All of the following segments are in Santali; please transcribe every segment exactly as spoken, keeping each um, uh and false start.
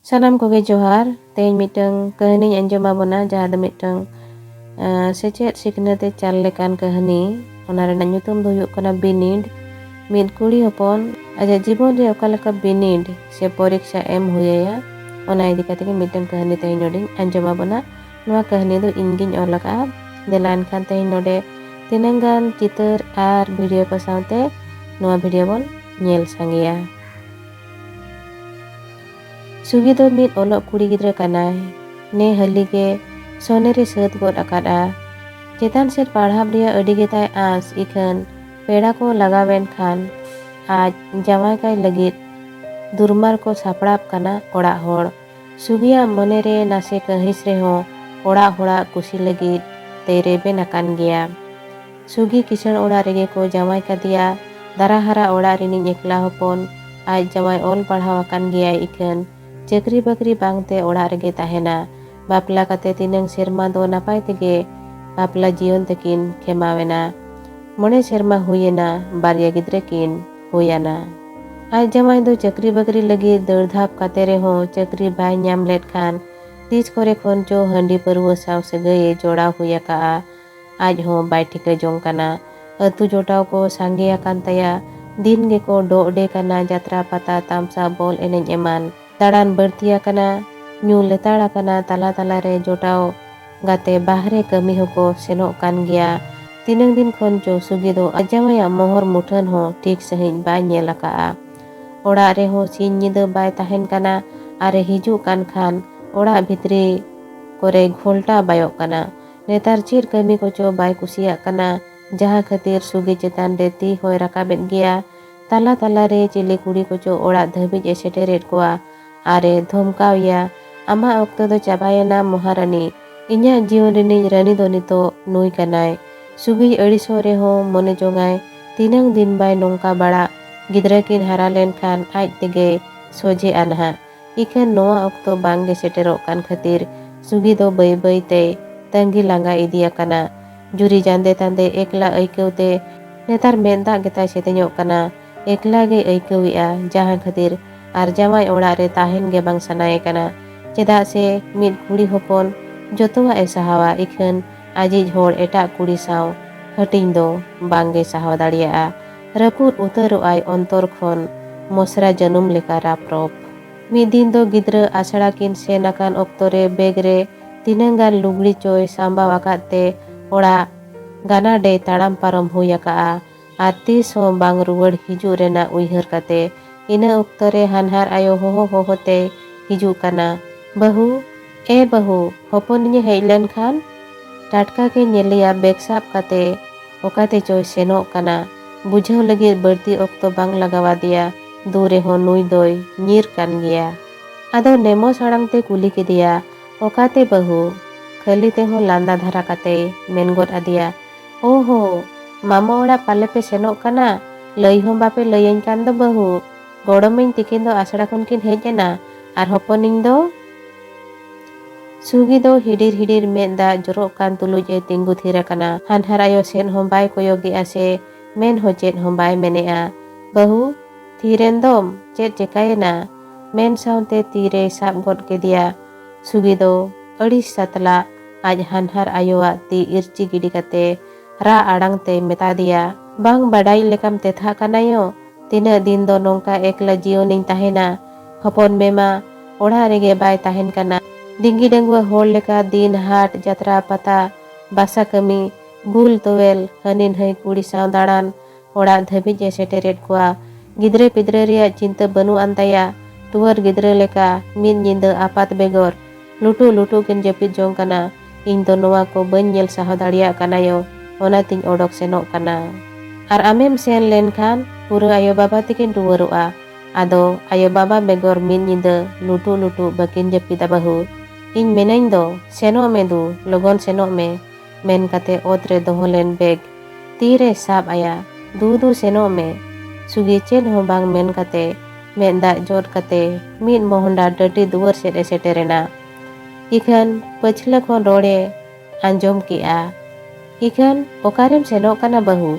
ᱥᱟᱱᱟᱢ ᱠᱚᱜᱮ ᱡᱚᱦᱟᱨ᱾ ᱛᱮᱦᱮᱧ ᱢᱤᱫᱴᱟᱝ ᱠᱟᱹᱦᱱᱤᱧ ᱟᱸᱡᱚᱢ ᱟᱵᱚᱱᱟ, ᱡᱟᱦᱟᱸ ᱫᱚ ᱢᱤᱫᱴᱟᱝ, ᱟᱸ, ᱥᱮᱪᱮᱫ ᱥᱤᱠᱷᱱᱟᱹᱛ ᱮ ᱪᱟᱞ ᱞᱮᱠᱟᱱ ᱠᱟᱹᱦᱱᱤ᱾ ᱚᱱᱟ ᱨᱮᱱᱟᱜ ᱧᱩᱛᱩᱢ ᱫᱚ ᱦᱩᱭᱩᱜ ᱠᱟᱱᱟ ᱵᱤᱱᱤᱰ᱾ ᱢᱤᱫ ᱠᱩᱲᱤ ᱦᱚᱯᱚᱱ ᱟᱡᱟᱜ ᱡᱤᱵᱚᱱ ᱨᱮ ᱚᱠᱟ ᱞᱮᱠᱟ ᱵᱤᱱᱤᱰ ᱥᱮ ᱯᱚᱨᱤᱠᱷᱟ ᱮᱢ ᱦᱩᱭ ᱟᱭᱟ, ᱚᱱᱟ ᱤᱫᱤ ᱠᱟᱛᱮ ᱜᱮ ᱢᱤᱫᱴᱟᱝ ᱠᱟᱹᱦᱱᱤ ᱛᱮᱦᱮᱧ ᱱᱚᱰᱮᱧ ᱟᱸᱡᱚᱢ ᱟᱵᱚᱱᱟ᱾ ᱱᱚᱣᱟ ᱠᱟᱹᱦᱱᱤ ᱫᱚ ᱤᱧ ᱜᱤᱧ ᱚᱞ ᱟᱠᱟᱫᱼᱟ᱾ ᱫᱮᱞᱟ ᱮᱱᱠᱷᱟᱱ ᱛᱮᱦᱮᱧ ᱱᱚᱰᱮ ᱛᱤᱱᱟᱹᱝ ᱜᱟᱱ ᱪᱤᱛᱟᱹᱨ ᱟᱨ ᱵᱷᱤᱰᱤᱭᱳ ᱠᱚ ᱥᱟᱶᱛᱮ ᱱᱚᱣᱟ ᱵᱷᱤᱰᱤᱭᱳ ᱵᱚᱱ ᱧᱮᱞ ᱥᱟᱸᱜᱮᱭᱟ᱾ ᱥᱩᱜᱤ ᱫᱚ ᱢᱤᱫ ᱚᱞᱚᱜ ᱠᱩᱲᱤ ᱜᱤᱫᱽᱨᱟᱹ ᱠᱟᱱᱟᱭ᱾ ᱱᱮ ᱦᱟᱹᱞᱤ ᱜᱮ ᱥᱚᱱᱮᱨᱮ ᱥᱟᱹᱛ ᱜᱚᱫ ᱟᱠᱟᱫᱼᱟ᱾ ᱪᱮᱛᱟᱱ ᱥᱮᱫ ᱯᱟᱲᱦᱟᱣ ᱨᱮᱭᱟᱜ ᱟᱹᱰᱤ ᱜᱮᱛᱟᱭ ᱟᱸᱥ, ᱤᱠᱷᱟᱹᱱ ᱯᱮᱲᱟ ᱠᱚ ᱞᱟᱜᱟᱣᱮᱱ ᱠᱷᱟᱱ ᱟᱡ ᱡᱟᱶᱟᱭ ᱠᱟᱭ ᱞᱟᱹᱜᱤᱫ ᱫᱩᱨᱢᱟᱨ ᱠᱚ ᱥᱟᱯᱲᱟᱣ ᱠᱟᱱᱟ ᱚᱲᱟᱜ ᱦᱚᱲ᱾ ᱥᱩᱜᱤᱭᱟᱜ ᱢᱚᱱᱮ ᱨᱮ ᱱᱟᱥᱮ ᱠᱟᱹᱦᱤᱥ ᱨᱮᱦᱚᱸ ᱚᱲᱟᱜ ᱦᱚᱲᱟᱜ ᱠᱩᱥᱤ ᱞᱟᱹᱜᱤᱫ ᱛᱮᱭ ᱨᱮᱵᱮᱱ ᱟᱠᱟᱱ ᱜᱮᱭᱟ᱾ ᱥᱩᱜᱤ ᱠᱤᱥᱟᱹᱬ ᱚᱲᱟᱜ ᱨᱮᱜᱮ ᱠᱚ ᱡᱟᱶᱟᱭ ᱠᱟᱫᱮᱭᱟ᱾ ᱫᱟᱨᱟ ᱦᱟᱨᱟ ᱚᱲᱟᱜ ᱨᱤᱱᱤᱡ ᱮᱠᱞᱟ ᱦᱚᱯᱚᱱ᱾ ᱟᱡ ᱡᱟᱶᱟᱭ ᱚᱞ ᱯᱟᱲᱦᱟᱣ ᱟᱠᱟᱱ ᱜᱮᱭᱟᱭ, ᱤᱠᱷᱟᱹᱱ ᱪᱟᱹᱠᱨᱤ ᱵᱟᱹᱠᱨᱤ ᱵᱟᱝᱛᱮ ᱚᱲᱟᱜ ᱨᱮᱜᱮ ᱛᱟᱦᱮᱱᱟ᱾ ᱵᱟᱯᱞᱟ ᱠᱟᱛᱮ ᱛᱤᱱᱟᱹᱝ ᱥᱮᱨᱢᱟ ᱫᱚ ᱱᱟᱯᱟᱭ ᱛᱮᱜᱮ ᱵᱟᱯᱞᱟ ᱡᱤᱭᱚᱱ ᱛᱟᱹᱠᱤᱱ ᱠᱷᱮᱢᱟᱣ ᱮᱱᱟ᱾ ᱢᱚᱬᱮ ᱥᱮᱨᱢᱟ ᱦᱩᱭ ᱮᱱᱟ, ᱵᱟᱨᱭᱟ ᱜᱤᱫᱽᱨᱟᱹ ᱠᱤᱱ ᱦᱩᱭ ᱟᱱᱟ᱾ ᱟᱡ ᱡᱟᱶᱟᱭ ᱫᱚ ᱪᱟᱹᱠᱨᱤ ᱵᱟᱹᱠᱨᱤ ᱞᱟᱹᱜᱤᱫ ᱫᱟᱹᱲ ᱫᱷᱟᱯ ᱠᱟᱛᱮ ᱨᱮᱦᱚᱸ ᱪᱟᱹᱠᱨᱤ ᱵᱟᱭ ᱧᱟᱢ ᱞᱮᱫ ᱠᱷᱟᱱ ᱛᱤᱥ ᱠᱚᱨᱮ ᱠᱷᱚᱱ ᱪᱚ ᱦᱟᱺᱰᱤ ᱯᱟᱹᱨᱣᱟᱹ ᱥᱟᱶ ᱥᱟᱹᱜᱟᱹᱭ ᱮ ᱡᱚᱲᱟᱣ ᱦᱩᱭ ᱟᱠᱟᱜᱼᱟ᱾ ᱟᱡ ᱦᱚᱸ ᱵᱟᱭ ᱴᱷᱤᱠᱟᱹ ᱡᱚᱝ ᱠᱟᱱᱟ᱾ ᱟᱹᱛᱩ ᱡᱚᱴᱟᱣ ᱠᱚ ᱥᱟᱸᱜᱮ ᱟᱠᱟᱱ ᱛᱟᱭᱟ᱾ ᱫᱤᱱ ᱜᱮᱠᱚ ᱰᱚᱜ ᱰᱮ ᱠᱟᱱᱟ, ᱡᱟᱛᱨᱟ, ᱯᱟᱛᱟ, ᱛᱟᱢᱥᱟ, ᱵᱚᱞ ᱮᱱᱮᱡ ᱮᱢᱟᱱ᱾ ᱫᱟᱬᱟᱱ ᱵᱟᱹᱲᱛᱤ ᱟᱠᱟᱱᱟ, ᱧᱩ ᱞᱮᱛᱟᱲ ᱟᱠᱟᱱᱟ, ᱛᱟᱞᱟ ᱛᱟᱞᱟ ᱨᱮ ᱡᱚᱴᱟᱣ ᱜᱟᱛᱮ ᱵᱟᱦᱨᱮ ᱠᱟᱹᱢᱤ ᱦᱚᱸᱠᱚ ᱥᱮᱱᱚᱜ ᱠᱟᱱ ᱜᱮᱭᱟ᱾ ᱛᱤᱱᱟᱹᱝ ᱫᱤᱱ ᱠᱷᱚᱱ ᱪᱚ ᱥᱩᱜᱤ ᱫᱚ ᱟᱡ ᱡᱟᱶᱟᱭᱟᱜ ᱢᱚᱦᱚᱨ ᱢᱩᱴᱷᱟᱹᱱ ᱦᱚᱸ ᱴᱷᱤᱠ ᱥᱟᱺᱦᱤᱡ ᱵᱟᱭ ᱧᱮᱞ ᱟᱠᱟᱜᱼᱟ᱾ ᱚᱲᱟᱜ ᱨᱮᱦᱚᱸ ᱥᱤᱧ ᱧᱤᱫᱟᱹ ᱵᱟᱭ ᱛᱟᱦᱮᱱ ᱠᱟᱱᱟ᱾ ᱟᱨᱮ ᱦᱤᱡᱩᱜ ᱠᱟᱱ ᱠᱷᱟᱱ ᱚᱲᱟᱜ ᱵᱷᱤᱛᱨᱤ ᱠᱚᱨᱮ ᱜᱷᱚᱞᱴᱟ ᱵᱟᱭᱚᱜ ᱠᱟᱱᱟ᱾ ᱱᱮᱛᱟᱨ ᱪᱮᱫ ᱠᱟᱹᱢᱤ ᱠᱚᱪᱚ ᱵᱟᱭ ᱠᱩᱥᱤᱭᱟᱜ ᱠᱟᱱᱟ, ᱡᱟᱦᱟᱸ ᱠᱷᱟᱹᱛᱤᱨ ᱥᱩᱜᱤ ᱪᱮᱛᱟᱱ ᱨᱮ ᱛᱤ ᱦᱚᱸᱭ ᱨᱟᱠᱟᱵᱮᱫ ᱜᱮᱭᱟ᱾ ᱛᱟᱞᱟ ᱛᱟᱞᱟ ᱨᱮ ᱪᱤᱞᱤ ᱠᱩᱲᱤ ᱠᱚᱪᱚ ᱚᱲᱟᱜ ᱫᱷᱟᱹᱵᱤᱡ ᱮ ᱥᱮᱴᱮᱨᱮᱫ ᱠᱚᱣᱟ᱾ ᱟᱨᱮ ᱫᱷᱚᱢᱠᱟᱣ ᱮᱭᱟ, "ᱟᱢᱟᱜ ᱚᱠᱛᱚ ᱫᱚ ᱪᱟᱵᱟᱭᱮᱱᱟ ᱢᱚᱦᱟᱨᱟᱱᱤ᱾ ᱤᱧᱟᱜ ᱡᱤᱭᱚᱱ ᱨᱤᱱᱤᱡ ᱨᱟᱹᱱᱤ ᱫᱚ ᱱᱤᱛᱚᱜ ᱱᱩᱭ ᱠᱟᱱᱟᱭ᱾" ᱥᱩᱜᱤᱭ ᱟᱹᱲᱤᱥᱚᱜ ᱨᱮᱦᱚᱸ ᱢᱚᱱᱮ ᱡᱚᱝᱟᱭ, ᱛᱤᱱᱟᱹᱝ ᱫᱤᱱ ᱵᱟᱭ ᱱᱚᱝᱠᱟ ᱵᱟᱲᱟᱜ? ᱜᱤᱫᱽᱨᱟᱹ ᱠᱤᱱ ᱦᱟᱨᱟ ᱞᱮᱱᱠᱷᱟᱱ ᱟᱡ ᱛᱮᱜᱮᱭ ᱥᱚᱡᱷᱮᱜᱼᱟ ᱱᱟᱦᱟᱜ᱾ ᱤᱠᱷᱟᱹᱱ ᱱᱚᱣᱟ ᱚᱠᱛᱚ ᱵᱟᱝ ᱜᱮ ᱥᱮᱴᱮᱨᱚᱜ ᱠᱟᱱ ᱠᱷᱟᱹᱛᱤᱨ ᱥᱩᱜᱤ ᱫᱚ ᱵᱟᱹᱭ ᱵᱟᱹᱭ ᱛᱮᱭ ᱛᱟᱺᱜᱤ ᱞᱟᱸᱜᱟ ᱤᱫᱤ ᱟᱠᱟᱱᱟ᱾ ᱡᱩᱨᱤ ᱡᱟᱸᱫᱮ ᱛᱟᱸᱫᱮ ᱮᱠᱞᱟ ᱟᱹᱭᱠᱟᱹᱣ ᱛᱮ ᱱᱮᱛᱟᱨ ᱢᱮᱫ ᱫᱟᱜ ᱜᱮᱛᱟᱭ ᱥᱮᱛᱮᱧᱚᱜ ᱠᱟᱱᱟ᱾ ᱮᱠᱞᱟ ᱜᱮᱭ ᱟᱹᱭᱠᱟᱹᱣᱮᱜᱼᱟ, ᱡᱟᱦᱟᱸ ᱠᱷᱟᱹᱛᱤᱨ ᱟᱨ ᱡᱟᱶᱟᱭ ᱚᱲᱟᱜ ᱨᱮ ᱛᱟᱦᱮᱱ ᱜᱮ ᱵᱟᱝ ᱥᱟᱱᱟᱭᱮ ᱠᱟᱱᱟ᱾ ᱪᱮᱫᱟᱜ ᱥᱮ ᱢᱤᱫ ᱠᱩᱲᱤ ᱦᱚᱯᱚᱱ ᱡᱚᱛᱚᱣᱟᱜ ᱮ ᱥᱟᱦᱟᱣᱟ, ᱤᱠᱷᱟᱹᱱ ᱟᱡᱤᱡ ᱦᱚᱲ ᱮᱴᱟᱜ ᱠᱩᱲᱤ ᱥᱟᱶ ᱦᱟᱹᱴᱤᱧ ᱫᱚ ᱵᱟᱝ ᱜᱮ ᱥᱟᱦᱟᱣ ᱫᱟᱲᱮᱭᱟᱜᱼᱟ᱾ ᱨᱟᱹᱯᱩᱫ ᱩᱛᱟᱹᱨᱚᱜ ᱟᱭ ᱚᱱᱛᱚᱨ ᱠᱷᱚᱱ ᱢᱚᱥᱨᱟ ᱡᱟᱹᱱᱩᱢ ᱞᱮᱠᱟ ᱨᱟᱯᱨᱚᱯ᱾ ᱢᱤᱫ ᱫᱤᱱ ᱫᱚ ᱜᱤᱫᱽᱨᱟᱹ ᱟᱥᱲᱟ ᱠᱤᱱ ᱥᱮᱱ ᱟᱠᱟᱱ ᱚᱠᱛᱚ ᱨᱮ ᱵᱮᱜᱽ ᱨᱮ ᱛᱤᱱᱟᱹᱝ ᱜᱟᱱ ᱞᱩᱜᱽᱲᱤ ᱪᱚᱭ ᱥᱟᱢᱵᱟᱣ ᱟᱠᱟᱫ ᱛᱮ ᱚᱲᱟᱜ ᱜᱟᱱᱟᱰᱮ ᱛᱟᱲᱟᱢ ᱯᱟᱨᱚᱢ ᱦᱩᱭ ᱟᱠᱟᱜᱼᱟ᱾ ᱟᱨ ᱛᱤᱥ ᱦᱚᱸ ᱵᱟᱝ ᱨᱩᱣᱟᱹᱲ ᱦᱤᱡᱩᱜ ᱨᱮᱱᱟᱜ ᱩᱭᱦᱟᱹᱨ ᱠᱟᱛᱮ᱾ ᱤᱱᱟᱹ ᱚᱠᱛᱚ ᱨᱮ ᱦᱟᱱᱦᱟᱨ ᱟᱭᱳ ᱦᱚᱦᱚ ᱦᱚᱦᱚ ᱛᱮᱭ ᱦᱤᱡᱩᱜ ᱠᱟᱱᱟ, "ᱵᱟᱹᱦᱩ, ᱮ ᱵᱟᱹᱦᱩ, ᱦᱚᱯᱚᱱᱤᱧ ᱮ ᱦᱮᱡ ᱞᱮᱱ ᱠᱷᱟᱱ?" ᱴᱟᱴᱠᱟ ᱜᱮ ᱧᱮᱞᱮᱭᱟ ᱵᱮᱜᱽ ᱥᱟᱵ ᱠᱟᱛᱮ ᱚᱠᱟᱛᱮ ᱪᱚᱭ ᱥᱮᱱᱚᱜ ᱠᱟᱱᱟ᱾ ᱵᱩᱡᱷᱟᱹᱣ ᱞᱟᱹᱜᱤᱫ ᱵᱟᱹᱲᱛᱤ ᱚᱠᱛᱚ ᱵᱟᱝ ᱞᱟᱜᱟᱣ ᱟᱫᱮᱭᱟ, ᱫᱩ ᱨᱮᱦᱚᱸ ᱱᱩᱭ ᱫᱚᱭ ᱧᱤᱨ ᱠᱟᱱ ᱜᱮᱭᱟ᱾ ᱟᱫᱚ ᱱᱮᱢᱚᱥ ᱟᱲᱟᱝ ᱛᱮ ᱠᱩᱞᱤ ᱠᱮᱫᱮᱭᱟ, "ᱚᱠᱟᱛᱮ ᱵᱟᱹᱦᱩ?" ᱠᱷᱟᱹᱞᱤ ᱛᱮᱦᱚᱸ ᱞᱟᱸᱫᱟ ᱫᱷᱟᱨᱟ ᱠᱟᱛᱮᱭ ᱢᱮᱱ ᱜᱚᱫ ᱟᱫᱮᱭᱟ, "ᱳᱦᱳ, ᱢᱟᱢᱟ ᱚᱲᱟᱜ ᱯᱟᱞᱮ ᱯᱮ ᱥᱮᱱᱚᱜ ᱠᱟᱱᱟ? ᱞᱟᱹᱭ ᱦᱚᱸ ᱵᱟᱯᱮ ᱞᱟᱹᱭᱟᱹᱧ ᱠᱟᱱ ᱫᱚ ᱵᱟᱹᱦᱩ᱾ ᱜᱚᱲᱚᱢᱤᱧ ᱛᱤᱠᱤᱱ ᱫᱚ ᱟᱥᱲᱟ ᱠᱷᱚᱱ ᱠᱤᱱ ᱦᱮᱡ ᱮᱱᱟ, ᱟᱨ ᱦᱚᱯᱚᱱᱤᱧ ᱫᱚ?" ᱥᱩᱜᱤ ᱫᱚ ᱦᱤᱰᱤᱨ ᱦᱤᱰᱤᱨ ᱢᱮᱫ ᱫᱟᱜ ᱡᱚᱨᱚᱜ ᱠᱟᱱ ᱛᱩᱞᱩᱡ ᱮ ᱛᱤᱸᱜᱩ ᱛᱷᱤᱨ ᱟᱠᱟᱱᱟ᱾ ᱦᱟᱱᱦᱟᱨ ᱟᱭᱳ ᱥᱮᱫ ᱦᱚᱸ ᱵᱟᱭ ᱠᱚᱭᱚᱜᱮᱜᱼᱟ ᱥᱮ ᱢᱮᱱ ᱦᱚᱸ ᱪᱮᱫ ᱦᱚᱸ ᱵᱟᱭ ᱢᱮᱱᱮᱜᱼᱟ᱾ "ᱵᱟᱹᱦᱩ, ᱛᱷᱤᱨ ᱮᱱ ᱫᱚᱢ, ᱪᱮᱫ ᱪᱮᱠᱟᱭᱮᱱᱟ?" ᱢᱮᱱ ᱥᱟᱶᱛᱮ ᱛᱤ ᱨᱮᱭ ᱥᱟᱵ ᱜᱚᱫ ᱠᱮᱫᱮᱭᱟ᱾ ᱥᱩᱜᱤ ᱫᱚ ᱟᱹᱲᱤᱥ ᱥᱟᱛᱞᱟᱜ ᱟᱡ ᱦᱟᱱᱦᱟᱨ ᱟᱭᱳᱣᱟᱜ ᱛᱤ ᱤᱨᱪᱤ ᱜᱤᱰᱤ ᱠᱟᱛᱮ ᱨᱟᱜ ᱟᱲᱟᱝ ᱛᱮᱭ ᱢᱮᱛᱟ ᱫᱮᱭᱟ, "ᱵᱟᱝ ᱵᱟᱰᱟᱭ ᱞᱮᱠᱟᱢ ᱛᱮᱛᱷᱟᱜ ᱠᱟᱱᱟ ᱭᱳ? ᱛᱤᱱᱟᱹᱜ ᱫᱤᱱ ᱫᱚ ᱱᱚᱝᱠᱟ ᱮᱠᱞᱟ ᱡᱤᱭᱚᱱᱤᱧ ᱛᱟᱦᱮᱱᱟ? ᱦᱚᱯᱚᱱ ᱢᱮ ᱢᱟ ᱚᱲᱟᱜ ᱨᱮᱜᱮ ᱵᱟᱭ ᱛᱟᱦᱮᱱ ᱠᱟᱱᱟ᱾ ᱰᱤᱝᱜᱤ ᱰᱟᱺᱜᱩᱣᱟᱹ ᱦᱚᱲ ᱞᱮᱠᱟ ᱫᱤᱱ ᱦᱟᱴ, ᱡᱟᱛᱨᱟ, ᱯᱟᱛᱟ, ᱵᱟᱥᱟ ᱠᱟᱹᱢᱤ, ᱵᱩᱞ ᱛᱚᱣᱮᱞ, ᱦᱟᱹᱱᱤ ᱱᱟᱹᱭ ᱠᱩᱲᱤ ᱥᱟᱶ ᱫᱟᱬᱟᱱ, ᱚᱲᱟᱜ ᱫᱷᱟᱹᱵᱤᱡ ᱮ ᱥᱮᱴᱮᱨᱮᱫ ᱠᱚᱣᱟ᱾ ᱜᱤᱫᱽᱨᱟᱹ ᱯᱤᱫᱽᱨᱟᱹ ᱨᱮᱭᱟᱜ ᱪᱤᱱᱛᱟᱹ ᱵᱟᱹᱱᱩᱜ ᱟᱱ ᱛᱟᱭᱟ᱾ ᱴᱩᱣᱟᱹᱨ ᱜᱤᱫᱽᱨᱟᱹ ᱞᱮᱠᱟ ᱢᱤᱫ ᱧᱤᱫᱟᱹ ᱟᱯᱟᱛ ᱵᱮᱜᱚᱨ ᱞᱩᱴᱩᱜ ᱞᱩᱴᱩᱜ ᱠᱤᱱ ᱡᱟᱹᱯᱤᱫ ᱡᱚᱝ ᱠᱟᱱᱟ᱾ ᱤᱧ ᱫᱚ ᱱᱚᱣᱟ ᱠᱚ ᱵᱟᱹᱧ ᱧᱮᱞ ᱥᱟᱦᱟᱣ ᱫᱟᱲᱮᱭᱟᱜ ᱠᱟᱱᱟ ᱭᱳ, ᱚᱱᱟᱛᱤᱧ ᱚᱰᱚᱠ ᱥᱮᱱᱚᱜ ᱠᱟᱱᱟ᱾ ᱟᱨ ᱟᱢᱮᱢ ᱥᱮᱱ ᱞᱮᱱᱠᱷᱟᱱ ᱯᱩᱨᱟᱹ ᱟᱭᱳ ᱵᱟᱵᱟ ᱛᱮᱠᱤᱱ ᱨᱩᱣᱟᱹᱲᱚᱜᱼᱟ᱾ ᱟᱫᱚ ᱟᱭᱳ ᱵᱟᱵᱟ ᱵᱮᱜᱚᱨ ᱢᱤᱫ ᱧᱤᱫᱟᱹ ᱞᱩᱴᱩᱜ ᱞᱩᱴᱩᱜ ᱵᱟᱹᱠᱤᱱ ᱡᱟᱹᱯᱤᱫᱟ ᱵᱟᱹᱦᱩ᱾ ᱤᱧ ᱢᱮᱱᱟᱹᱧ ᱫᱚ, ᱥᱮᱱᱚᱜ ᱢᱮ ᱫᱩ, ᱞᱚᱜᱚᱱ ᱥᱮᱱᱚᱜ ᱢᱮ", ᱢᱮᱱ ᱠᱟᱛᱮ ᱚᱛ ᱨᱮ ᱫᱚᱦᱚ ᱞᱮᱱ ᱵᱮᱜᱽ ᱛᱤ ᱨᱮ ᱥᱟᱵ ᱟᱭᱟ᱾ "ᱫᱩ ᱫᱩ ᱥᱮᱱᱚᱜ ᱢᱮ᱾" ᱥᱩᱜᱤ ᱪᱮᱫ ᱦᱚᱸ ᱵᱟᱝ ᱢᱮᱱ ᱠᱟᱛᱮ ᱢᱮᱫ ᱫᱟᱜ ᱡᱚᱫ ᱠᱟᱛᱮ ᱢᱤᱫ ᱢᱚᱦᱚᱸᱰᱟ ᱰᱟᱹᱰᱤ ᱫᱩᱣᱟᱹᱨ ᱥᱮᱫ ᱮ ᱥᱮᱴᱮᱨᱮᱱᱟ᱾ ᱤᱠᱷᱟᱹᱱ ᱯᱟᱹᱪᱷᱞᱟᱹ ᱠᱷᱚᱱ ᱨᱚᱲᱮ ᱟᱸᱡᱚᱢ ᱠᱮᱜᱼᱟ, "ᱤᱠᱷᱟᱹᱱ ᱚᱠᱟᱨᱮᱢ ᱥᱮᱱᱚᱜ ᱠᱟᱱᱟ ᱵᱟᱹᱦᱩ?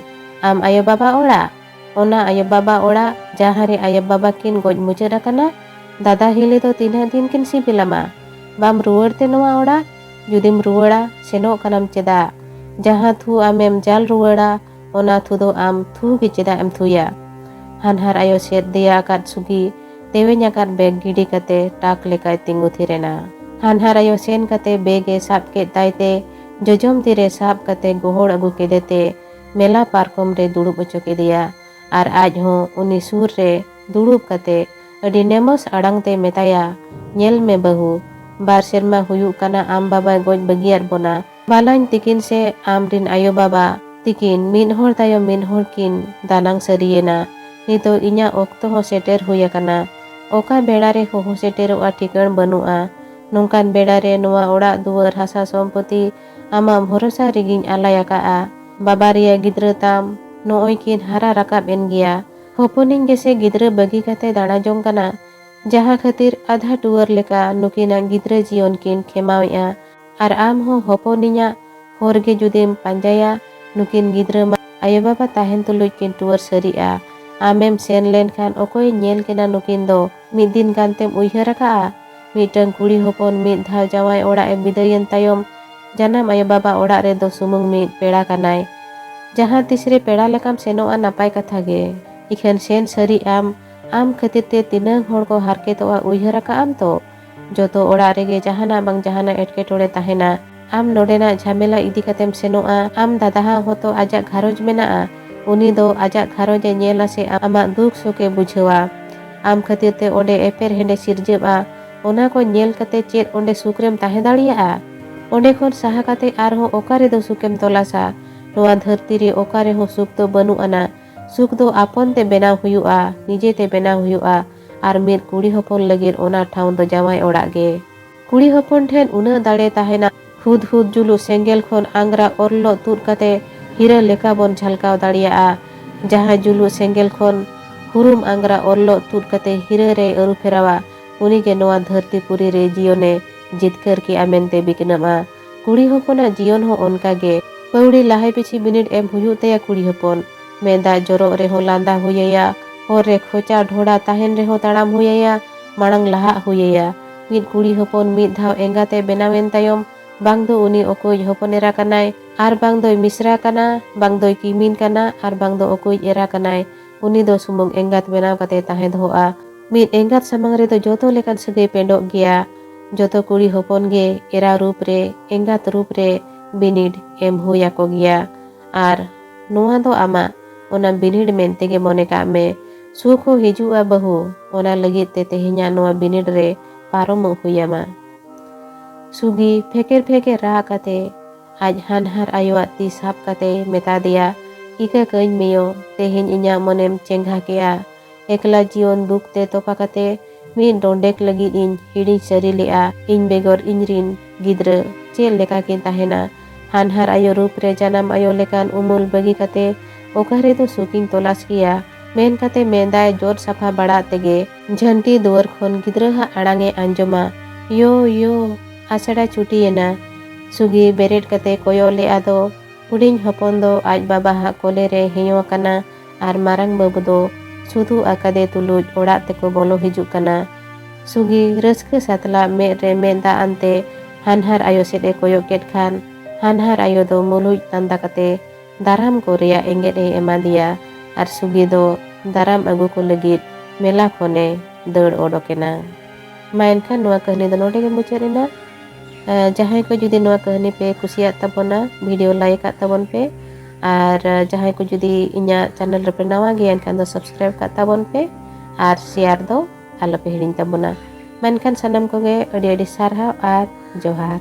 ᱟᱢ ᱟᱭᱳ ᱵᱟᱵᱟ ᱚᱲᱟᱜ?" ᱚᱱᱟ ᱟᱭᱳ ᱵᱟᱵᱟ ᱚᱲᱟᱜ, ᱡᱟᱦᱟᱸ ᱨᱮ ᱟᱭᱳ ᱵᱟᱵᱟ ᱠᱤᱱ ᱜᱚᱡ ᱢᱩᱪᱟᱹᱫ ᱟᱠᱟᱱᱟ, ᱫᱟᱫᱟ ᱦᱤᱞᱤ ᱫᱚ ᱛᱤᱱᱟᱹᱜ ᱫᱤᱱ ᱠᱤᱱ ᱥᱤᱵᱤᱞᱟᱢᱟ? ᱵᱟᱢ ᱨᱩᱣᱟᱹᱲ ᱛᱮ ᱱᱚᱣᱟ ᱚᱲᱟᱜ? ᱡᱩᱫᱤᱢ ᱨᱩᱣᱟᱹᱲᱟ, ᱥᱮᱱᱚᱜ ᱠᱟᱱᱟᱢ ᱪᱮᱫᱟᱜ? ᱡᱟᱦᱟᱸ ᱛᱷᱩ ᱟᱢᱮᱢ ᱡᱟᱞ ᱨᱩᱣᱟᱹᱲᱟ, ᱚᱱᱟ ᱛᱷᱩ ᱫᱚ ᱟᱢ ᱛᱷᱩ ᱜᱮ ᱪᱮᱫᱟᱜ ᱮᱢ ᱛᱷᱩᱭᱟ? ᱦᱟᱱᱦᱟᱨ ᱟᱭᱳ ᱥᱮᱫ ᱫᱮᱭᱟ ᱟᱠᱟᱫ ᱥᱩᱜᱤ ᱛᱮᱣᱮᱧ ᱟᱠᱟᱫ ᱵᱮᱜᱽ ᱜᱤᱰᱤ ᱠᱟᱛᱮ ᱴᱟᱠ ᱞᱮᱠᱟᱭ ᱛᱤᱸᱜᱩ ᱛᱷᱤᱨ ᱮᱱᱟ᱾ ᱦᱟᱱᱦᱟᱨ ᱟᱭᱳ ᱥᱮᱱ ᱠᱟᱛᱮ ᱵᱮᱜᱽ ᱮ ᱥᱟᱵ ᱠᱮᱫ ᱛᱟᱭ ᱛᱮ ᱡᱚᱡᱚᱢ ᱛᱤ ᱨᱮ ᱥᱟᱵ ᱠᱟᱛᱮ ᱜᱚᱦᱚᱲ ᱟᱹᱜᱩ ᱠᱮᱫᱮ ᱛᱮ ᱢᱮᱞᱟ ᱯᱟᱨᱠᱚᱢ ᱨᱮ ᱫᱩᱲᱩᱵ ᱚᱪᱚ ᱠᱮᱫᱮᱭᱟ᱾ ᱟᱨ ᱟᱡ ᱦᱚᱸ ᱩᱱᱤ ᱥᱩᱨ ᱨᱮ ᱫᱩᱲᱩᱵ ᱠᱟᱛᱮ ᱟᱹᱰᱤ ᱱᱮᱢᱚᱥ ᱟᱲᱟᱝ ᱛᱮ ᱢᱮᱛᱟᱭᱟ, "ᱧᱮᱞ ᱢᱮ ᱵᱟᱹᱦᱩ, ᱵᱟᱨ ᱥᱮᱨᱢᱟ ᱦᱩᱭᱩᱜ ᱠᱟᱱᱟ ᱟᱢ ᱵᱟᱵᱟᱭ ᱜᱚᱡ ᱵᱟᱹᱜᱤᱭᱟᱫ ᱵᱚᱱᱟ᱾ ᱵᱟᱞᱟᱧ ᱛᱤᱠᱤᱱ ᱥᱮ ᱟᱢ ᱨᱤᱱ ᱟᱭᱳ ᱵᱟᱵᱟ ᱛᱤᱠᱤᱱ ᱢᱤᱫ ᱦᱚᱲ ᱛᱟᱭᱚᱢ ᱢᱤᱫ ᱦᱚᱲ ᱠᱤᱱ ᱫᱟᱱᱟᱝ ᱥᱟᱹᱨᱤᱭᱮᱱᱟ᱾ ᱱᱤᱛᱚᱜ ᱤᱧᱟᱹᱜ ᱚᱠᱛᱚ ᱦᱚᱸ ᱥᱮᱴᱮᱨ ᱦᱩᱭ ᱟᱠᱟᱱᱟ᱾ ᱚᱠᱟ ᱵᱮᱲᱟ ᱨᱮ ᱦᱚᱦᱚ ᱥᱮᱴᱮᱨᱚᱜᱼᱟ ᱴᱷᱤᱠᱟᱹᱬ ᱵᱟᱹᱱᱩᱜᱼᱟ᱾ ᱱᱚᱝᱠᱟᱱ ᱵᱮᱲᱟ ᱨᱮ ᱱᱚᱣᱟ ᱚᱲᱟᱜ ᱫᱩᱣᱟᱹᱨ ᱦᱟᱥᱟ ᱥᱚᱢᱯᱚᱛᱤ ᱟᱢᱟᱜ ᱵᱷᱚᱨᱚᱥᱟ ᱨᱮᱜᱤᱧ ᱟᱞᱟᱭ ᱟᱠᱟᱫᱼᱟ᱾ ᱵᱟᱵᱟᱨᱮᱭᱟ ᱜᱤᱫᱽᱨᱟᱹ ᱛᱟᱢ ᱱᱚᱜᱼᱚᱭ ᱠᱤᱱ ᱦᱟᱨᱟ ᱨᱟᱠᱟᱵ ᱮᱱ ᱜᱮᱭᱟ᱾ ᱦᱚᱯᱚᱱᱤᱧ ᱜᱮᱥᱮ ᱜᱤᱫᱽᱨᱟᱹ ᱵᱟᱹᱜᱤ ᱠᱟᱛᱮ ᱫᱟᱬᱟ ᱡᱚᱝ ᱠᱟᱱᱟ, ᱡᱟᱦᱟᱸ ᱠᱷᱟᱹᱛᱤᱨ ᱟᱫᱷᱟ ᱴᱩᱣᱟᱹᱨ ᱞᱮᱠᱟ ᱱᱩᱠᱤᱱᱟᱜ ᱜᱤᱫᱽᱨᱟᱹ ᱡᱤᱭᱚᱱ ᱠᱤᱱ ᱠᱷᱮᱢᱟᱣᱮᱫᱼᱟ᱾ ᱟᱨ ᱟᱢ ᱦᱚᱸ ᱦᱚᱯᱚᱱᱤᱧᱟᱜ ᱦᱚᱨ ᱜᱮ ᱡᱩᱫᱤᱢ ᱯᱟᱸᱡᱟᱭᱟ, ᱱᱩᱠᱤᱱ ᱜᱤᱫᱽᱨᱟᱹ ᱢᱟ ᱟᱭᱳ ᱵᱟᱵᱟ ᱛᱟᱦᱮᱱ ᱛᱩᱞᱩᱡ ᱠᱤᱱ ᱴᱩᱣᱟᱹᱨ ᱥᱟᱹᱨᱤᱜᱼᱟ᱾ ᱟᱢᱮᱢ ᱥᱮᱱ ᱞᱮᱱᱠᱷᱟᱱ ᱚᱠᱚᱭᱮ ᱧᱮᱞ ᱠᱤᱱᱟ ᱱᱩᱠᱤᱱ ᱫᱚ? ᱢᱤᱫ ᱫᱤᱱ ᱜᱟᱱᱛᱮᱢ ᱩᱭᱦᱟᱹᱨ ᱟᱠᱟᱫᱼᱟ? ᱢᱤᱫᱴᱟᱝ ᱠᱩᱲᱤ ᱦᱚᱯᱚᱱ ᱢᱤᱫ ᱫᱷᱟᱣ ᱡᱟᱶᱟᱭ ᱚᱲᱟᱜ ᱮ ᱵᱤᱫᱟᱹᱭᱮᱱ ᱛᱟᱭᱚᱢ ᱡᱟᱱᱟᱢ ᱟᱭᱳ ᱵᱟᱵᱟ ᱚᱲᱟᱜ ᱨᱮᱫᱚ ᱥᱩᱢᱩᱝ ᱢᱤᱫ ᱯᱮᱲᱟ ᱠᱟᱱᱟᱭ᱾ ᱡᱟᱦᱟᱸ ᱛᱤᱥ ᱨᱮ ᱯᱮᱲᱟ ᱞᱮᱠᱟᱢ ᱥᱮᱱᱚᱜᱼᱟ, ᱱᱟᱯᱟᱭ ᱠᱟᱛᱷᱟ ᱜᱮ᱾ ᱤᱠᱷᱟᱹᱱ ᱥᱮᱱ ᱥᱟᱹᱨᱤᱜ ᱟᱢ, ᱟᱢ ᱠᱷᱟᱹᱛᱤᱨ ᱛᱮ ᱛᱤᱱᱟᱹᱝ ᱦᱚᱲ ᱠᱚ ᱦᱟᱨᱠᱮᱛᱚᱜᱼᱟ, ᱩᱭᱦᱟᱹᱨ ᱟᱠᱟᱫ ᱟᱢ ᱛᱚ? ᱡᱚᱛᱚ ᱚᱲᱟᱜ ᱨᱮᱜᱮ ᱡᱟᱦᱟᱱᱟᱜ ᱵᱟᱝ ᱡᱟᱦᱟᱱᱟᱜ ᱮᱴᱠᱮᱴᱚᱬᱮ ᱛᱟᱦᱮᱱᱟ᱾ ᱟᱢ ᱱᱚᱰᱮᱱᱟᱜ ᱡᱷᱟᱢᱮᱞᱟ ᱤᱫᱤ ᱠᱟᱛᱮᱢ ᱥᱮᱱᱚᱜᱼᱟ, ᱟᱢ ᱫᱟᱫᱟ ᱦᱟᱜ ᱦᱚᱸᱛᱚ ᱟᱡᱟᱜ ᱜᱷᱟᱨᱚᱸᱡᱽ ᱢᱮᱱᱟᱜᱼᱟ᱾ ᱩᱱᱤ ᱫᱚ ᱟᱡᱟᱜ ᱜᱷᱟᱨᱚᱸᱡᱽ ᱮ ᱧᱮᱞᱟ ᱥᱮ ᱟᱢᱟᱜ ᱫᱩᱠ ᱥᱩᱠ ᱮ ᱵᱩᱡᱷᱟᱹᱣᱟ? ᱟᱢ ᱠᱷᱟᱹᱛᱤᱨ ᱛᱮ ᱚᱸᱰᱮ ᱮᱯᱮᱨ ᱦᱮᱸᱰᱮ ᱥᱤᱨᱡᱟᱹᱜᱼᱟ᱾ ᱚᱱᱟ ᱠᱚ ᱧᱮᱞ ᱠᱟᱛᱮ ᱪᱮᱫ ᱚᱸᱰᱮ ᱥᱩᱠ ᱨᱮᱢ ᱛᱟᱦᱮᱸ ᱫᱟᱲᱮᱭᱟᱜᱼᱟ? ᱚᱸᱰᱮ ᱠᱷᱚᱱ ᱥᱟᱦᱟ ᱠᱟᱛᱮ ᱟᱨᱦᱚᱸ ᱚᱠᱟ ᱨᱮᱫᱚ ᱥᱩᱠᱮᱢ ᱛᱚᱞᱟᱥᱟ? ᱱᱚᱣᱟ ᱫᱷᱟᱹᱨᱛᱤ ᱨᱮ ᱚᱠᱟ ᱨᱮᱦᱚᱸ ᱥᱩᱠ ᱫᱚ ᱵᱟᱹᱱᱩᱜ ᱟᱱᱟ᱾ ᱥᱩᱠ ᱫᱚ ᱟᱯᱚᱱ ᱛᱮ ᱵᱮᱱᱟᱣ ᱦᱩᱭᱩᱜᱼᱟ, ᱱᱤᱡᱮ ᱛᱮ ᱵᱮᱱᱟᱣ ᱦᱩᱭᱩᱜᱼᱟ᱾ ᱟᱨ ᱢᱤᱫ ᱠᱩᱲᱤ ᱦᱚᱯᱚᱱ ᱞᱟᱹᱜᱤᱫ ᱚᱱᱟ ᱴᱷᱟᱶ ᱫᱚ ᱡᱟᱶᱟᱭ ᱚᱲᱟᱜ ᱜᱮ᱾ ᱠᱩᱲᱤ ᱦᱚᱯᱚᱱ ᱴᱷᱮᱱ ᱩᱱᱟᱹᱜ ᱫᱟᱲᱮ ᱛᱟᱦᱮᱱᱟ, ᱦᱩᱫ ᱦᱩᱫ ᱡᱩᱞᱩᱜ ᱥᱮᱸᱜᱮᱞ ᱠᱷᱚᱱ ᱟᱝᱜᱽᱨᱟ ᱚᱨᱞᱚᱜ ᱛᱩᱫ ᱠᱟᱛᱮ ᱦᱤᱨᱟᱹ ᱞᱮᱠᱟ ᱵᱚᱱ ᱡᱷᱟᱞᱠᱟᱣ ᱫᱟᱲᱮᱭᱟᱜᱼᱟ᱾ ᱡᱟᱦᱟᱸᱭ ᱡᱩᱞᱩᱜ ᱥᱮᱸᱜᱮᱞ ᱠᱷᱚᱱ ᱦᱩᱨᱩᱢ ᱟᱝᱜᱽᱨᱟ ᱚᱨᱞᱚᱜ ᱛᱩᱫ ᱠᱟᱛᱮ ᱦᱤᱨᱟᱹ ᱨᱮᱭ ᱟᱹᱨᱩ ᱯᱷᱮᱨᱟᱣᱟ, ᱩᱱᱤ ᱜᱮ ᱱᱚᱣᱟ ᱫᱷᱟᱹᱨᱛᱤ ᱯᱩᱨᱤ ᱨᱮ ᱡᱤᱭᱚᱱᱮ ᱡᱤᱛᱠᱟᱹᱨ ᱠᱮᱜᱼᱟ ᱢᱮᱱᱛᱮ ᱵᱤᱠᱱᱟᱹᱜᱼᱟ᱾ ᱠᱩᱲᱤ ᱦᱚᱯᱚᱱᱟᱜ ᱡᱤᱭᱚᱱ ᱦᱚᱸ ᱚᱱᱠᱟ ᱜᱮ᱾ ᱯᱟᱹᱣᱲᱤ ᱞᱟᱦᱟᱭ ᱯᱤᱪᱷᱤ ᱵᱤᱱᱤᱰ ᱮᱢ ᱦᱩᱭᱩᱜ ᱛᱟᱭᱟ ᱠᱩᱲᱤ ᱦᱚᱯᱚᱱ᱾ ᱢᱮᱫ ᱫᱟᱜ ᱡᱚᱨᱚᱜ ᱨᱮᱦᱚᱸ ᱞᱟᱸᱫᱟ ᱦᱩᱭ ᱟᱭᱟ, ᱦᱚᱨ ᱨᱮ ᱠᱷᱚᱪᱟ ᱰᱷᱚᱲᱟ ᱛᱟᱦᱮᱱ ᱨᱮᱦᱚᱸ ᱛᱟᱲᱟᱢ ᱦᱩᱭ ᱟᱭᱟ, ᱢᱟᱲᱟᱝ ᱞᱟᱦᱟᱜ ᱦᱩᱭ ᱟᱭᱟ᱾ ᱢᱤᱫ ᱠᱩᱲᱤ ᱦᱚᱯᱚᱱ ᱢᱤᱫ ᱫᱷᱟᱣ ᱮᱸᱜᱟᱛ ᱮ ᱵᱮᱱᱟᱣᱮᱱ ᱛᱟᱭᱚᱢ, ᱵᱟᱝ ᱫᱚ ᱩᱱᱤ ᱚᱠᱚᱭᱤᱡ ᱦᱚᱯᱚᱱ ᱮᱨᱟ ᱠᱟᱱᱟᱭ, ᱟᱨ ᱵᱟᱝ ᱫᱚᱭ ᱢᱤᱥᱨᱟ ᱠᱟᱱᱟ, ᱵᱟᱝ ᱫᱚᱭ ᱠᱤᱢᱤᱱ ᱠᱟᱱᱟ, ᱟᱨ ᱵᱟᱝ ᱫᱚ ᱚᱠᱚᱭᱤᱡ ᱮᱨᱟ ᱠᱟᱱᱟᱭ, ᱩᱱᱤ ᱫᱚ ᱥᱩᱢᱩᱝ ᱮᱸᱜᱟᱛ ᱵᱮᱱᱟᱣ ᱠᱟᱛᱮ ᱛᱟᱦᱮᱸ ᱫᱚᱦᱚᱜᱼᱟ᱾ ᱢᱤᱫ ᱮᱸᱜᱟᱛ ᱥᱟᱢᱟᱝ ᱨᱮᱫᱚ ᱡᱚᱛᱚ ᱞᱮᱠᱟᱱ ᱥᱟᱹᱜᱟᱹᱭ ᱯᱮᱸᱰᱚᱜ ᱜᱮᱭᱟ᱾ ᱡᱚᱛᱚ ᱠᱩᱲᱤ ᱦᱚᱯᱚᱱ ᱜᱮ ᱮᱨᱟ ᱨᱩᱯ ᱨᱮ, ᱮᱸᱜᱟᱛ ᱨᱩᱯ ᱨᱮ ᱵᱤᱱᱤᱰ ᱮᱢ ᱦᱩᱭ ᱟᱠᱚ ᱜᱮᱭᱟ᱾ ᱟᱨ ᱱᱚᱣᱟ ᱫᱚ ᱟᱢᱟᱜ ᱚᱱᱟ ᱵᱤᱱᱤᱰ ᱢᱮᱱᱛᱮ ᱜᱮ ᱢᱚᱱᱮ ᱠᱟᱜ ᱢᱮ᱾ ᱥᱩᱠ ᱦᱚᱸ ᱦᱤᱡᱩᱜᱼᱟ ᱵᱟᱹᱦᱩ, ᱚᱱᱟ ᱞᱟᱹᱜᱤᱫ ᱛᱮ ᱛᱮᱦᱮᱧᱟᱜ ᱱᱚᱣᱟ ᱵᱤᱱᱤᱰ ᱨᱮ ᱯᱟᱨᱚᱢᱚᱜ ᱦᱩᱭ ᱟᱢᱟ᱾ ᱥᱩᱜᱤ ᱯᱷᱮᱠᱮᱨ ᱯᱷᱮᱠᱮᱨ ᱨᱟᱜ ᱠᱟᱛᱮ ᱟᱡ ᱦᱟᱱᱦᱟᱨ ᱟᱭᱳᱣᱟᱜ ᱛᱤ ᱥᱟᱵ ᱠᱟᱛᱮ ᱢᱮᱛᱟ ᱫᱮᱭᱟ, "ᱤᱠᱟᱹ ᱠᱟᱹᱧ ᱢᱮᱭᱳ, ᱛᱮᱦᱮᱧ ᱤᱧᱟᱜ ᱢᱚᱱᱮᱢ ᱪᱮᱸᱜᱷᱟ ᱠᱮᱜᱼᱟ᱾ ᱮᱠᱞᱟ ᱡᱤᱭᱚᱱ ᱫᱩᱠ ᱛᱮ ᱛᱚᱯᱟ ᱠᱟᱛᱮ ᱢᱤᱫ ᱰᱚᱸᱰᱮᱠ ᱞᱟᱹᱜᱤᱫ ᱤᱧ ᱦᱤᱲᱤᱧ ᱥᱟᱹᱨᱤ ᱞᱮᱜᱼᱟ, ᱤᱧ ᱵᱮᱜᱚᱨ ᱤᱧ ᱨᱤᱱ ᱜᱤᱫᱽᱨᱟᱹ ᱪᱮᱫ ᱞᱮᱠᱟ ᱠᱤᱱ ᱛᱟᱦᱮᱱᱟ? ᱦᱟᱱᱦᱟᱨ ᱟᱭᱳ ᱨᱩᱯ ᱨᱮ ᱡᱟᱱᱟᱢ ᱟᱭᱳ ᱞᱮᱠᱟᱱ ᱩᱢᱩᱞ ᱵᱟᱹᱜᱤ ᱠᱟᱛᱮ ᱚᱠᱟ ᱨᱮᱫᱚ ᱥᱩᱠᱤᱧ ᱛᱚᱞᱟᱥ ᱠᱮᱭᱟ?" ᱢᱮᱱ ᱠᱟᱛᱮ ᱢᱮᱫ ᱫᱟᱜ ᱮ ᱡᱚᱨ ᱥᱟᱯᱷᱟ ᱵᱟᱲᱟᱜ ᱛᱮᱜᱮ ᱡᱷᱟᱹᱱᱴᱤ ᱫᱩᱣᱟᱹᱨ ᱠᱷᱚᱱ ᱜᱤᱫᱽᱨᱟᱹ ᱦᱟᱜ ᱟᱲᱟᱝ ᱮ ᱟᱸᱡᱚᱢᱟ, "ᱭᱳ, ᱭᱳ, ᱟᱥᱲᱟ ᱪᱷᱩᱴᱤᱭᱮᱱᱟ᱾" ᱥᱩᱜᱤ ᱵᱮᱨᱮᱫ ᱠᱟᱛᱮ ᱠᱚᱭᱚᱜ ᱞᱮᱫᱼᱟ ᱫᱚ, ᱦᱩᱰᱤᱧ ᱦᱚᱯᱚᱱ ᱫᱚ ᱟᱡ ᱵᱟᱵᱟ ᱦᱟᱜ ᱠᱚᱞᱮ ᱨᱮ ᱦᱮᱭᱚ ᱟᱠᱟᱱᱟ ᱟᱨ ᱢᱟᱨᱟᱝ ᱵᱟᱹᱵᱩ ᱫᱚ ᱥᱩᱫᱷᱩ ᱟᱠᱟᱫᱮ ᱛᱩᱞᱩᱡ ᱚᱲᱟᱜ ᱛᱮᱠᱚ ᱵᱚᱞᱚ ᱦᱤᱡᱩᱜ ᱠᱟᱱᱟ᱾ ᱥᱩᱜᱤ ᱨᱟᱹᱥᱠᱟᱹ ᱥᱟᱛᱞᱟᱜ ᱢᱮᱫ ᱨᱮ ᱢᱮᱫ ᱫᱟᱜ ᱟᱱᱛᱮ ᱦᱟᱱᱦᱟᱨ ᱟᱭᱳ ᱥᱮᱫ ᱮ ᱠᱚᱭᱚᱜ ᱠᱮᱫ ᱠᱷᱟᱱ, ᱦᱟᱱᱦᱟᱨ ᱟᱭᱳ ᱫᱚ ᱢᱩᱞᱩᱡ ᱛᱟᱱᱫᱟ ᱠᱟᱛᱮ ᱫᱟᱨᱟᱢ ᱠᱚ ᱨᱮᱭᱟᱜ ᱮᱸᱜᱮᱫ ᱮ ᱮᱢᱟ ᱫᱮᱭᱟ ᱟᱨ ᱥᱩᱜᱤ ᱫᱚ ᱫᱟᱨᱟᱢ ᱟᱹᱜᱩ ᱠᱚ ᱞᱟᱹᱜᱤᱫ ᱢᱮᱞᱟ ᱠᱷᱚᱱᱮ ᱫᱟᱹᱲ ᱚᱰᱚᱠ ᱮᱱᱟ᱾ ᱢᱟ ᱮᱱᱠᱷᱟᱱ ᱱᱚᱣᱟ ᱠᱟᱹᱦᱱᱤ ᱫᱚ ᱱᱚᱰᱮ ᱜᱮ ᱢᱩᱪᱟᱹᱫ ᱮᱱᱟ᱾ ᱟᱨ ᱡᱟᱦᱟᱸᱭ ᱠᱚ ᱡᱩᱫᱤ ᱱᱚᱣᱟ ᱠᱟᱹᱦᱱᱤ ᱯᱮ ᱠᱩᱥᱤᱭᱟᱜ ᱛᱟᱵᱚᱱᱟ, ᱵᱷᱤᱰᱤᱭᱳ ᱞᱟᱭᱤᱠ ᱟᱜ ᱛᱟᱵᱚᱱ ᱯᱮ, ᱟᱨ ᱡᱟᱦᱟᱸᱭ ᱠᱚ ᱡᱩᱫᱤ ᱤᱧᱟᱹᱜ ᱪᱮᱱᱮᱞ ᱨᱮᱯᱮ ᱱᱟᱣᱟ ᱜᱮᱭᱟ ᱮᱱᱠᱷᱟᱱ ᱫᱚ ᱥᱟᱵᱥᱠᱨᱟᱭᱤᱵ ᱠᱟᱜ ᱛᱟᱵᱚᱱ ᱯᱮ, ᱟᱨ ᱥᱮᱭᱟᱨ ᱫᱚ ᱟᱞᱚᱯᱮ ᱦᱤᱲᱤᱧ ᱛᱟᱵᱚᱱᱟ᱾ ᱢᱮᱱᱠᱷᱟᱱ ᱥᱟᱱᱟᱢ ᱠᱚᱜᱮ ᱟᱹᱰᱤ ᱟᱹᱰᱤ ᱥᱟᱨᱦᱟᱣ ᱟᱨ ᱡᱚᱦᱟᱨ᱾